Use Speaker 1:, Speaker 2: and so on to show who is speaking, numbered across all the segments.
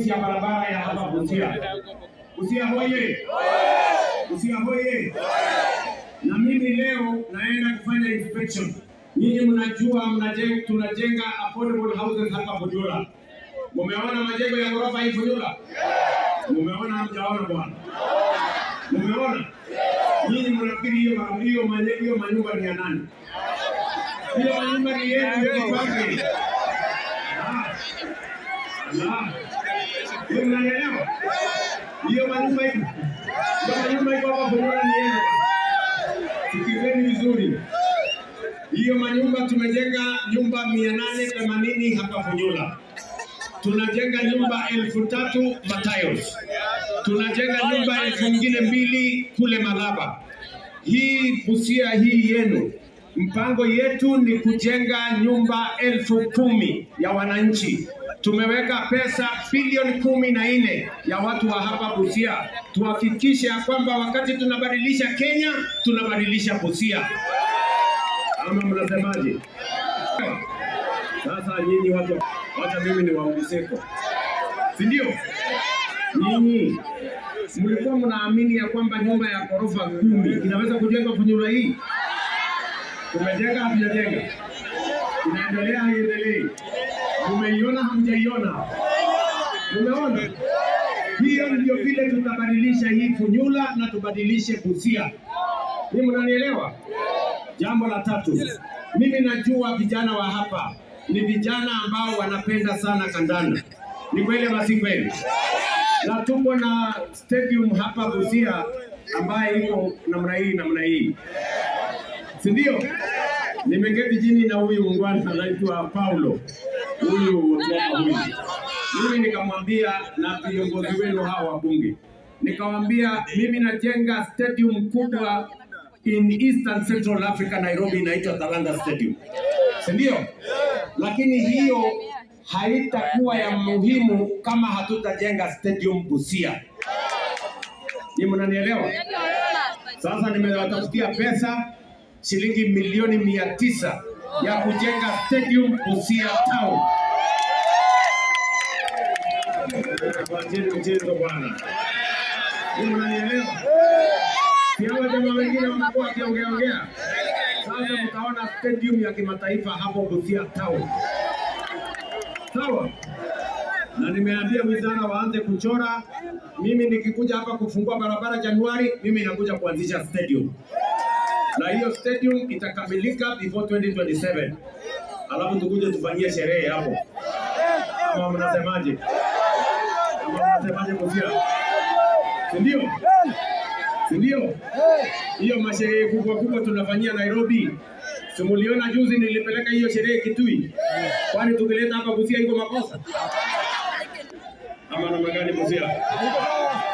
Speaker 1: Ya barabara ya hapa Busia. Busia hoye! Busia hoye! Na mimi leo naenda kufanya inspection. Nyinyi mnajua tunajenga affordable houses hapa Funyula. Mumeona majengo ya ghorofa hii Funyula? Mumeona, hamjaona bwana? Mumeona? Nyinyi mnafikiri hiyo manyumba ni ya nani? Hiyo manyumba ni yenu yote. Ah. Mnanielewa? Hiyo manyumba iko. Hiyo manyumba iko hapa Funyula ni yenu. Sikizeni vizuri. Hiyo manyumba tumejenga nyumba 880 hapa Funyula. Tunajenga nyumba 3000 Matayos. Tunajenga nyumba 2000 kule Malaba. Hii Busia hii yenu. Mpango yetu ni kujenga nyumba 10,000 ya wananchi. Tumeweka pesa bilioni 14 ya watu wa hapa Busia. Tuhakikishe ya kwamba wakati tunabadilisha Kenya, tunabadilisha Busia. Ama mnasemaje? Sasa nyinyi watu, wacha mimi niwaulizeko. Si ndio? Nyinyi mlikuwa mnaamini ya kwamba nyumba ya ghorofa 10 inaweza kujengwa Funyula hii? Tumejenga, hatujajenga? Inaendelea, haiendelei? Mumeiona, hamjaiona? Mumeona? Hiyo ndio vile tutabadilisha hii Funyula na tubadilishe Busia. Ni mnanielewa? Jambo la tatu, mimi najua vijana wa hapa ni vijana ambao wanapenda sana kandanda. Ni kweli ama si kweli? Na tuko na stadium hapa Busia ambaye iko namna hii namna hii. Si ndio? Nimeketi chini na huyu muungwana anaitwa Paulo. Huyu huyu. Mimi nikamwambia na viongozi wenu hawa wabunge. Nikamwambia mimi najenga stadium kubwa in Eastern Central Africa, Nairobi, inaitwa Talanta Stadium. Si ndio? Lakini hiyo haitakuwa ya muhimu kama hatutajenga stadium Busia. Ni mnanielewa? Sasa nimewatafutia pesa shilingi milioni 900 ya kujenga stadium Busia town. Wacheni mchezo bwana. Ni mnanielewa? Hawa jamaa wengine wamekuwa wakiongea. Sasa mtaona stadium ya kimataifa hapo Busia town. Sawa? Na nimeambia wizara waanze kuchora. Mimi nikikuja hapa kufungua barabara Januari, mimi nakuja kuanzisha stadium. Na hiyo stadium itakamilika before 2027. Alafu tukuje tufanyie sherehe hapo. Kama mnasemaje? Kama mnasemaje Busia? Si ndio? Si ndio? Hiyo masherehe kubwa kubwa tunafanyia Nairobi. Simuliona juzi nilipeleka hiyo sherehe Kitui. Kwani tukileta hapa Busia iko makosa? Ama namna gani Busia?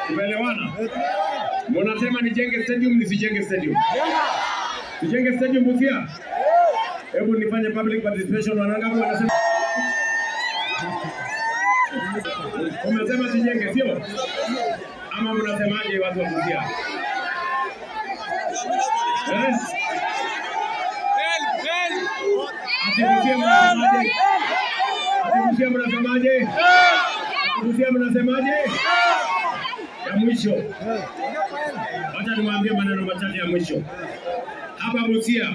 Speaker 1: Tumeelewana? Mnasema nijenge stadium, nisijenge stadium? Nijenge stadium Busia? Hebu nifanye public participation, wanangapi wanasema? Umesema tujenge, sio? Ama mnasemaje watu wa Busia? Eh? Ati Busia mnasemaje? Ati Busia mnasemaje? Busia mnasemaje? Ya mwisho. Wacha niwaambie maneno machache ya mwisho. Hapa Busia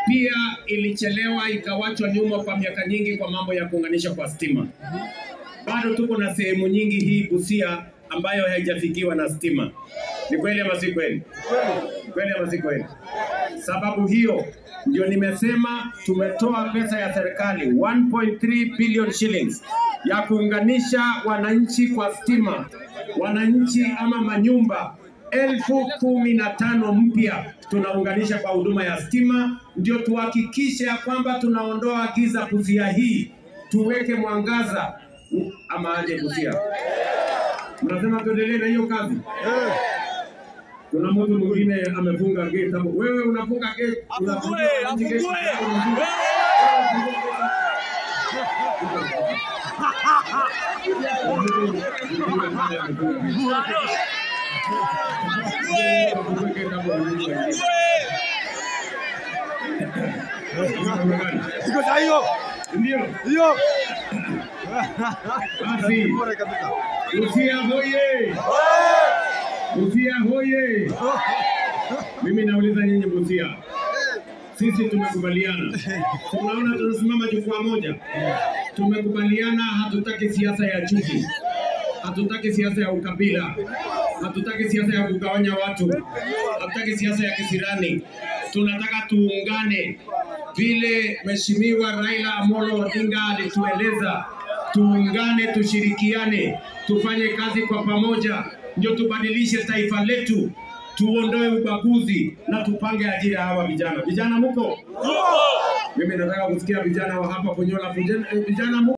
Speaker 1: pia ilichelewa ikawachwa nyuma kwa miaka nyingi kwa mambo ya kuunganisha kwa stima. Bado tuko na sehemu nyingi hii Busia ambayo haijafikiwa na stima. Ni kweli ama si kweli? Kweli ama si kweli? Sababu hiyo ndio nimesema tumetoa pesa ya serikali 1.3 billion shillings ya kuunganisha wananchi kwa stima. Wananchi ama manyumba 15,000 mpya tunaunganisha kwa huduma ya stima, ndio tuhakikishe ya kwamba tunaondoa giza Busia hii, tuweke mwangaza. Ama aje Busia? Mnasema tuendelee na hiyo kazi? Kuna mtu mwingine amefunga gate hapo. Wewe unafunga gate,
Speaker 2: Afungue, afungue.
Speaker 3: Iko sahihi.
Speaker 1: Ndio.
Speaker 3: Hiyo.
Speaker 1: Basi Busia hoye! Busia hoye! Mimi nauliza nyinyi Busia, sisi tumekubaliana, tunaona tunasimama jukwaa moja, tumekubaliana hatutaki siasa ya chuki, hatutaki siasa ya ukabila, hatutaki siasa ya kugawanya watu, hatutaki siasa ya kisirani. Tunataka tuungane vile Mheshimiwa Raila Amolo Odinga alitueleza, tuungane, tushirikiane, tufanye kazi kwa pamoja, ndio tubadilishe taifa letu, tuondoe ubaguzi na tupange ajira ya hawa vijana. Vijana muko? Mimi nataka kusikia vijana wa hapa Punyola, vijana muko?